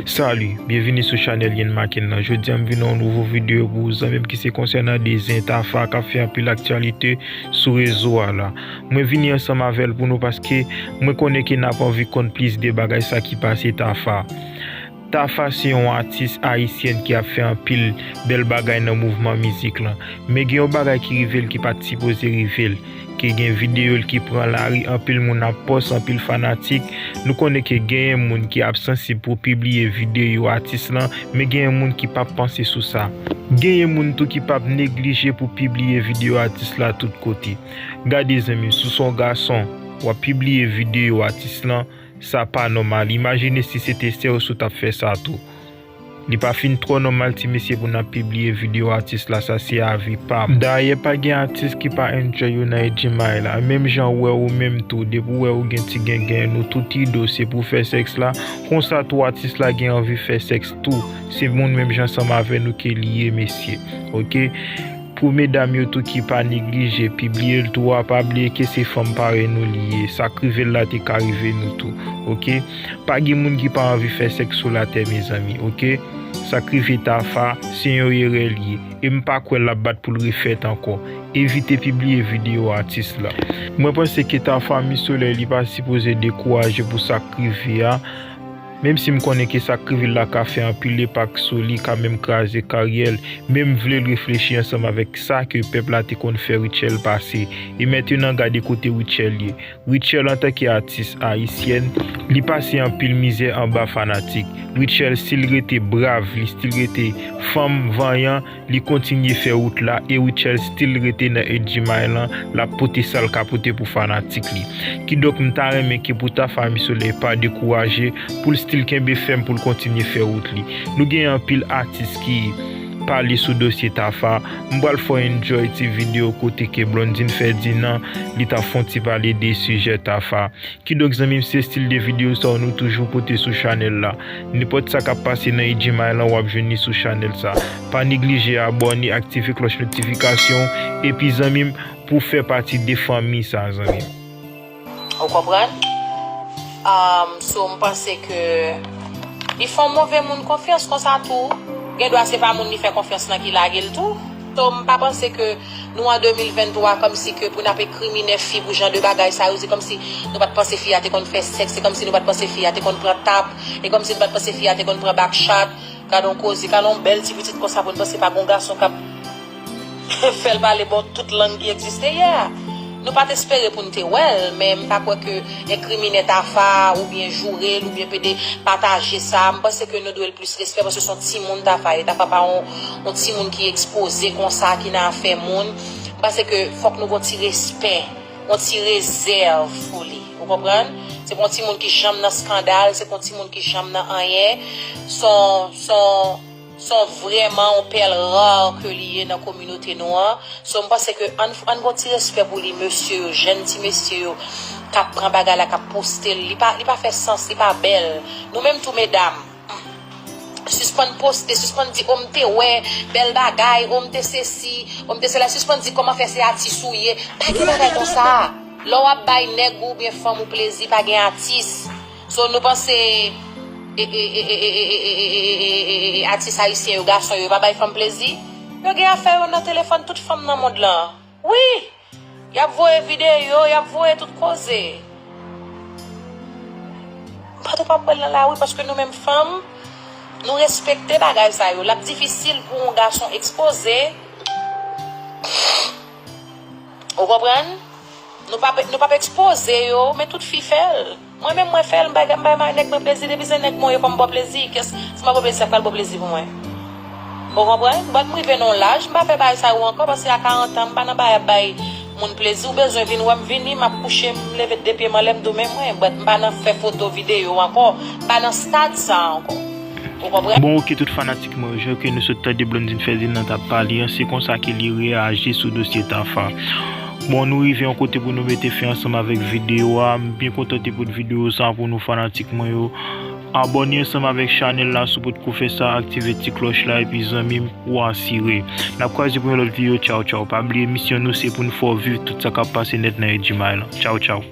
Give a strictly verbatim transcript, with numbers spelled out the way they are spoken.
Salut, byenvini sou chanèl Yen Maken nan. Jodi a m vin yon nouvo videyo pou ou zanmi m ki se konsènan de zen Tafa k ap fè anpil aktyalite sou rezo a la. Mwen vini ansanm avè l pou nou paske mwen konnen ke n ap anvi konn plis de bagay sa ki pase Tafa. Tafa se yon atis ayisyèn ki ap fè anpil bèl bagay nan mouvman mizik lan. Men gen yon bagay ki rive l ki pa t sipoze rive l. Ke gen videyo l ki pran lari, anpil moun ap pòs, anpil fanatik. Nou konnen ke genyen moun ki ap sansib pou pibliye videyo atis lan, men genyen moun ki p ap panse sou sa. Genyen moun tou ki p ap neglije pou pibliye videyo atis la tout kote. Gade zanmi, si w se yon gason, w ap pibliye videyo atis lan, sa pa nòmal. Imajine si se te sè w si w t ap fè sa tou. Li pa fin twò nòmal ti mesye pou n ap pibliye videyo atis la, sa se avi pa m. Dayè pa gen atis ki pa enjoy yo nan Edjimay la. Menm jan w wè ou menm tou, depi w wè ou gen ti gengen, nou tout ido se pou fè sèks la. Konsa tou atis la gen anvi fè sèks tou. Se moun menm jan ansanm avè nou ke li ye mesye. Oke? Pou medam yo tou ki pa neglije pibliye l tou a, pa bliye ke se fanm parèy nou li ye. Sa k rive l la te ka rive nou tou. Oke? Pa gen moun ki pa anvi fè sèks sou latè mezanmi, oke? Sa k rive Tafa, se yon erè l ye. E m pa kwè l ap bat pou l refèt ankò. Evite pibliye videyo atis la. Mwen panse ke Tafa Mi Solèy li pa sipoze dekouraje pou sa k rive a. Menm si m konnen ke sa k rive l la ka fè anpil enpak sou li, ka menm kraze karyè l, men m vle l reflechi ansanm avèk sa ke pèp la te konn fè Rutshelle pase. E mentenan gade kote Rutshelle ye. Rutshelle antanke atis ayisyèn, li pase anpil mizè anba fanatik. Rutshelle still rete brav, li still rete fanm vanyan, li kontinye fè wout la e Rutshelle still rete nan Edjimay lan, l ap pote sa l ka pote pou fanatik li. Kidonk m ta renmen ke pou Tafa Mi Solèy pa dekouraje, pou l still kenbe fèm, pou l kontinye fè wout li. Nou gen anpil atis ki pale sou dosye Tafa. M pral fè w enjoy ti videyo kote ke Blondine Ferdinand li t ap fè yon ti pale de sijè Tafa. Kidonk zanmi m, se estil de videyo sa yo nou toujou pote sou chanèl la. Nenpòt sa k ap pase nan Edjimay lan w ap jwenn li sou chanèl sa. Pa neglije abòne, aktive klòch notifikasyon, epi zanmi m, pou w fè pati de fanmi sa zanmi m. Ou konprann? Um, so, m panse ke li fè yon move moun konfyans konsa tou. Gen dwa se pa moun li fè konfyans lan ki lage l tou. So, m pa panse ke nou an de mil venntwa, kòmsi ke pou n ap enkrimine fi pou jan de bagay sa yo, se kòmsi nou pa t panse fi a te konn fè sèks, se kòmsi nou pa t panse fi a te konn pran tap, e kòmsi nou pa t panse fi a te konn pran back shot. Gade yon koze, gade yon bèl ti pitit konsa pou n panse pa gen yon gason k ap fè l pale bò tout lang ki egziste, yeah. Nou pa t espere pou n te wè l, men m pa kwè ke enkrimine Tafa, oubyen joure l, oubyen pede pataje sa. M panse ke nou dwe l plis respè, paske se yon timoun Tafa ye. Tafa pa yon, yon timoun ki ekspoze konsa, ki nan afè moun. M panse ke fòk nou gen yon ti respè, yon ti rezèv pou li. Ou konprann? Se pa yon timoun ki janm nan eskandal, se pa yon timoun ki janm nan anyen. Se yon, se yon, se yon vrèman yon pèl ra ke li ye nan kominote nou an. So, m panse ke ann, ann gen yon ti respè pou li, mesye yo, jèn ti mesye yo, k ap pran bagay la, k ap poste l. Li pa, li pa fè sans, li pa bèl. Nou menm tou, medam, sispann poste, sispann di, "O, m te wè, bèl bagay, o, m te sesi, o, m te sela." Sispann di, "Kòman fè se atis ou ye?" Pa gen bagay konsa. Lè w ap bay nèg ou oubyen fanm ou plezi, pa gen atis. So, nou panse, e, e, atis ayisyen yo, gason yo, yo pa bay fanm plezi? Yo gen afè yo nan telefòn tout fanm nan mond lan. Wi! Y ap voye videyo, y ap voye tout koze. M pa twò p ap wè l nan lari paske nou menm fanm, nou respekte bagay sa yo. L ap difisil pou yon gason ekspoze. Ou konprann? Nou p ap, nou p ap ekspoze yo, men tout fi fè l. Mwen menm mwen fè l, m bay, m bay nèg mwen plezi, depi se nèg mwen ye fò m ba w plezi. Kès, si m pa ba w plezi, sa pral ba w plezi pou mwen. Ou konprann? But m rive nan yon laj, m pa fè bagay sa yo ankò, paske a karant an, m pa nan bagay ap bay moun plezi. Ou bezwen vin wè m vini, m ap kouche, m leve de pye m anlè, m dòmi mwen. But m pa nan fè foto videyo ankò, m pa nan stad sa ankò. Ou konprann? Bon, oke, tout fanatik mwen yo, jan ke nou sot tande Blondine Ferdinand t ap pale an, se konsa ke li reyaji sou dosye Tafa. Bon, nou rive yon kote pou nou mete fen ansanm avèk videyo a. M byen kontan te pote videyo sa pou nou fanatik mwen yo. Abòne ansanm avèk chanèl la si w potko fè sa, aktive ti klòch la, epi zanmi m, ou asire. N ap kwaze pou yon lòt videyo, tchaw, tchaw. Pa bliye misyon nou se pou n fè w viv tout sa k ap pase nèt nan Edjimay lan. Tchaw, tchaw.